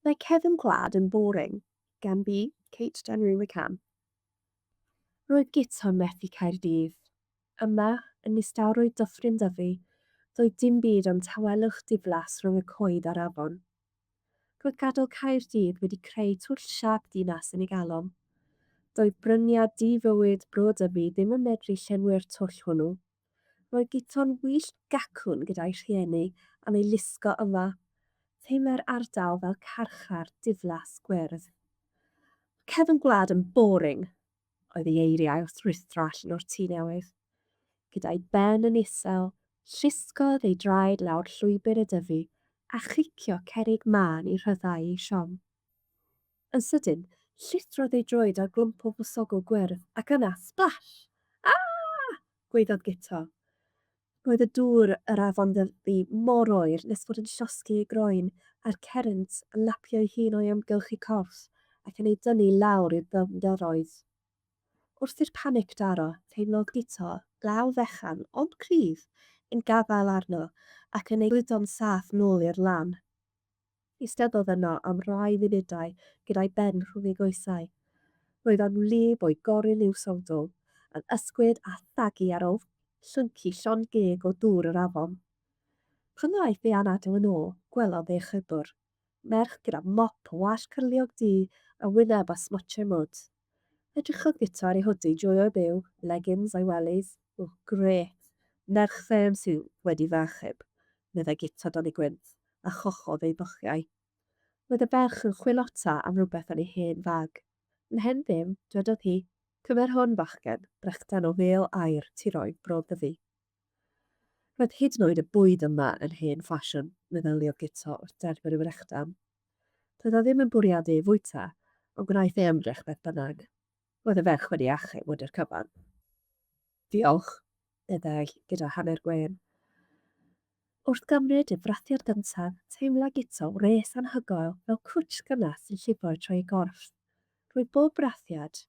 Mae cefn gwlad yn boring, gan B, Kate January McCann. Roedd Guto'n methu Caerdydd. Yma, yn nistawrwydd Dyffryn Dyfi, doedd dim byd ond tawelwch diflas rhwng y coed a'r afon. Roedd gadael Caerdydd wedi creu twll siâp dinas yn ei galon. Doedd bryniau di-fywyd Bro Dyfi ddim yn medru llenwi'r twll hwnnw. Roedd Guto'n wyllt gacwn gyda'i rhieni am ei lusgo yma. Teimlai'r ardal fel carchar diflas gwyrdd. Mae cefn gwlad yn boring! oedd ei eiriau wrth ruthro allan o'r tŷ newydd. Gyda'i ben yn isel, llusgodd ei draed lawr llwybr y Dyfi a chicio cerrig mân i rhyddhau ei siom. Yn sydyn, llithrodd ei droed ar glwmp o fwsogl gwyrdd, ac yna, splash! Aah! gwaeddodd Guto. Roedd y dŵr yr afon Ddyfi mor oer nes fod yn llosgi ei groen, a'r cerrynt yn lapio'i hun o'i amgylch ei corff ac yn ei dynnu lawr i'r dyfnderoedd. Wrth i'r panic daro, teimlodd Guto law fechan, ond cryf, yn gafael arno ac yn ei gludo'n saff nôl i'r lan. Eisteddodd yno am rai munudau gyda'i ben rhwng ei goesau. Roedd o'n wlyb o'i gorun i'w sowdl, yn ysgwyd a thagu ar ôl llyncu llond geg o ddŵr yr afon. Pan ddaeth ei anadl yn ôl, gwelodd ei achubwr, merch gyda mop o wallt cyrliog du a wyneb â smotiau mwd. Edrychodd Guto ar ei hwdi, joio byw, leggings a'i wellies. O, grêt! Merch fferm sydd wedi fy achub, meddai Guto dan ei gwynt, a chochodd ei bochiau. Roedd y ferch yn chwilota am rywbeth yn ei hen fag. Mhen ddim, dwedodd hi, cymer hwn, fachgen, brechdan o fêl aur tiroedd Bro Ddyfi. Roedd hyd yn oed y bwyd yma yn hen ffasiwn, meddyliodd Guto wrth derbyn y frechdan. Doedd o ddim yn bwriadu ei fwyta, ond gwnaeth ei ymdrech beth bynnag. Roedd y ferch wedi achub wedi'r cyfan. Diolch, meddai gyda hanner gwên. Wrth gymryd y frathiad gyntaf, teimla Guto wres anhygoel fel cwtsh gynnes yn llifo trwy ei gorff. Roedd bob brathiad,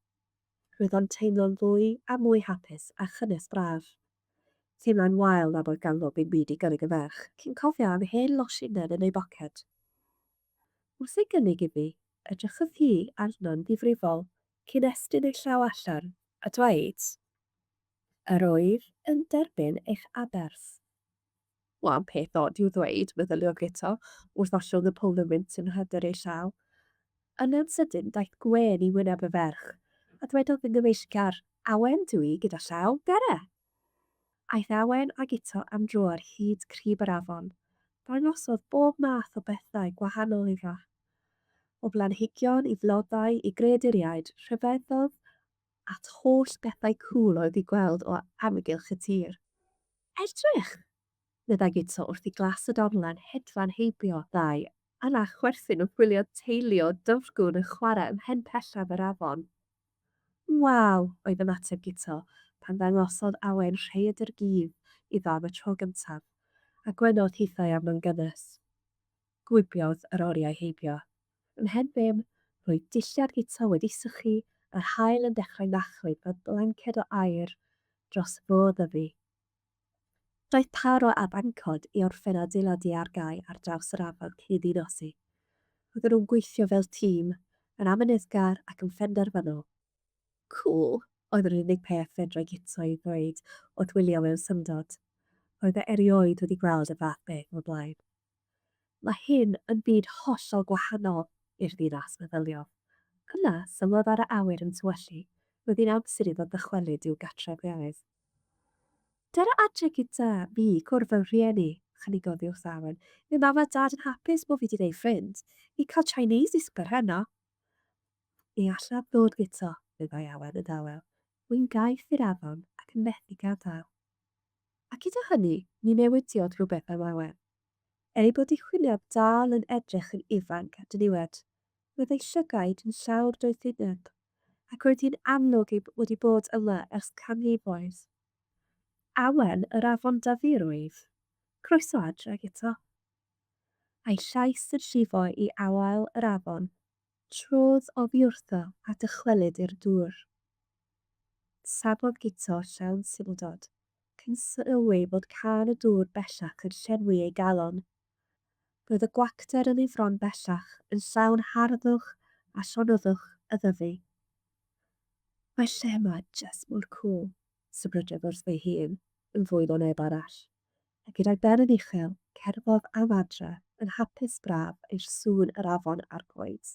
roedd o'n teimlo'n fwy a mwy hapus a chynnes braf. Teimlai'n wael nad oedd ganddo ddim byd i gynnig y ferch, cyn cofio am hen losin yn ei boced. Wrth ei gynnig iddi, edrychodd hi arno'n ddifrifol cyn estyn ei llaw allan a dweud, Yr wyf yn derbyn eich aberth. Wel, peth od i'w ddweud, meddyliodd Guto, wrth ollwng y pwlnamint yn rhedr ei llaw. Yna'n sydyn daeth gwên i wyneb y ferch, a dwedodd yn gyfeillgar, Awen dw i, gyda llaw, dere! Aeth Awen a Guto am dro ar hyd crib yr afon. Dangosodd bob math o bethau gwahanol iddo. O blanhigion i flodau i greaduriaid, rhyfeddodd at holl bethau cŵl oedd i'w gweld o amgylch y tir. Edrych! meddai Guto wrth i glas y dorlan hedfan heibio ddau yna chwerthin wrth wylio teulu o dyfrgwn yn chwarae ym mhen pellaf yr afon. Waw! oedd ymateb Guto pan ddangosodd Awen rhaeadr gudd iddo am y tro gyntaf, a gwenodd hithau arno'n gynnes. Gwibiodd yr oriau heibio. Ymhen bum, roedd dillad Guto wedi sychu a'r haul yn dechrau machlud fel blanced o aur dros Fôr Ddyfi. Daeth pâr o afancod i orffen adeiladu argae ar draws yr afon cyn iddi nosi. Roedden nhw'n gweithio fel tîm, yn amyneddgar ac yn phenderfynol. Cŵl! oedd yr unig peth fedrai Guto ei ddweud wrth wylio mewn syndod. Roedd e erioed wedi gweld y fath beth o'r blaen. Mae hyn yn fyd hollol gwahanol i'r ddinas, meddyliodd. Yna, sylwodd ar y awyr yn tywyllu, roedd hi'n amser iddo ddychwelyd i'w gartref newydd. Dere adre gyda fi i cwrdd fy rhieni, chynigodd hi wrth Aaron. Fydd mam a dad yn hapus bo fi 'di neud ffrind. Ni'n cael Chinese i swper heno. Ni allaf ddod guto, meddai Awen yn dawel. Wy'n gaeth i'r afon ac yn methu gadael. A gyda hynny, ni newidiodd rhywbeth am Awen. Er ei bod ei hwyneb dal yn edrych yn ifanc a diniwed, roedd ei llygaid yn llawr doethineb, ac roedd hi'n amlwg ei wedi bod yma ers canrifoedd. Awen yr afon Dyfi yr wyf. Croeso adre, Guto. A'i llais yn llifo i afael yr afon, trodd oddi wrtho a dychwelyd i'r dŵr. Safodd Guto llawn syndod, cyn sylwi fod cân y dŵr bellach yn llenwi ei galon. Roedd y gwacter yn ei fron bellach yn llawn harddwch a llonyddwch y Ddyfi. Mae'r lle yma jyst mor cŵl, sybrydodd wrth ei hun, yn fwy na neb arall. A gyda'i ben yn uchel, cerddodd am adre yn hapus braf i'r sŵn yr afon a'r coed.